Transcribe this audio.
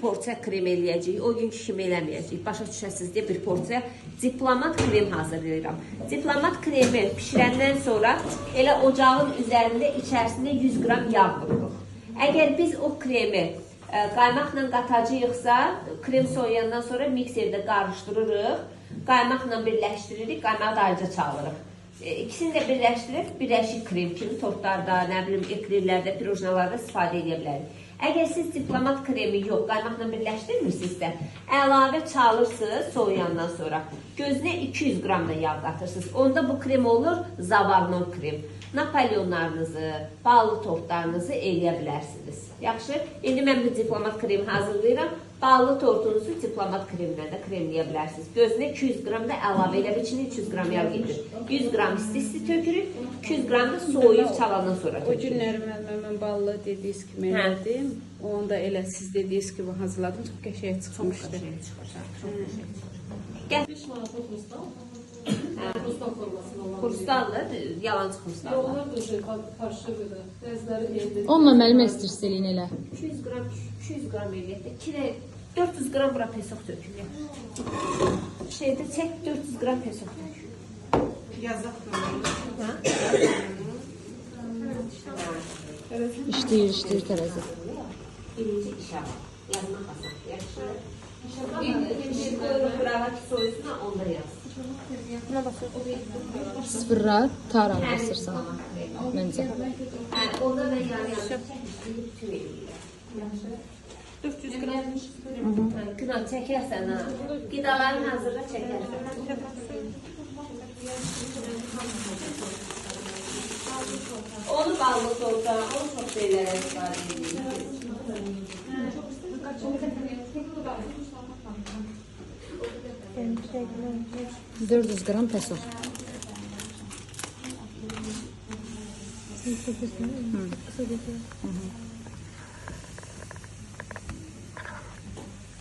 porsiya krem eləyəcəyik. O günkü kimi eləməyəcəyik. Başa düşəsiniz deyə bir porsiya diplomat krem hazırlayıram. Diplomat kremi pişirəndən sonra elə ocağın üzərində içərisində 100 qram yağ vururuq. Əgər biz o kremi qaymaqla qatacağıqsa, krem soyuyandan sonra mikserdə qarışdırırıq, qaymaqla birləşdiririk, qaymağı da ayrıca çalırıq. İkisini də birləşdirib birləşik krem kimi tortlarda, nə bilim, eklerlərdə, pirojnalarda istifadə edə bilərik. Əgər siz diplomat kremi yox, qaymaqla birləşdirmirsinizsə, əlavə çalırsınız soğuyandan sonra. Gözünə 200 qram da yağ qatırsınız. Onda bu krem olur zavarnon krem. Napolyonlarınızı, ballı tortlarınızı eləyə bilərsiniz. Yaxşı, indi mən bu diplomat kremi hazırlayıram. Ballı tortunuzu diplomat kremlə də kremləyə bilərsiniz. Gözünə 200 qram da əlavə elə içinə 300 qram yağ gedir. 100 qram isti-isti tökürük, 200 qram da soyuyub çalandan sonra O tökürük. günləri mən ballı dediyiniz kimi elədim. Onu da elə siz dediyiniz kimi hazırladım. Çox qəşəng çıxmışdı. Çox qəşəng çıxır. Çox qəşəng çıxır. Gəl. 5 manatlıq xrustal. Xrustal formasında olan. Xrustaldır, yalancı xrustaldır. Yox, onlar da şey farşıvıdır. Bəziləri eldir. Onunla müəllim estiriz eləyin elə. 200 qram, 200 qram eləyək də. 400 qram bura pesok tökün. Şeydə çək 400 qram pesok tök. Yazaq. Hə? İşləyir, işləyir tərəzi. Birinci işə bax. Yazmaq asandır. Yaxşı. İndi qoyuruq qırağa ki, soyusun, onda yaz. Sıfırra taranı basırsan. Məncə. Hə, onda mən yarı-yarı çəkib bütün eləyirəm. Yaxşı. 400 qram. Hə, Günah çəkərsən ha. Qidalarını hazırla çəkərsən. Onu ballı torta, onu çox şeylərə istifadə edirik. Hı. 400 qram pesok. Hı. Hı.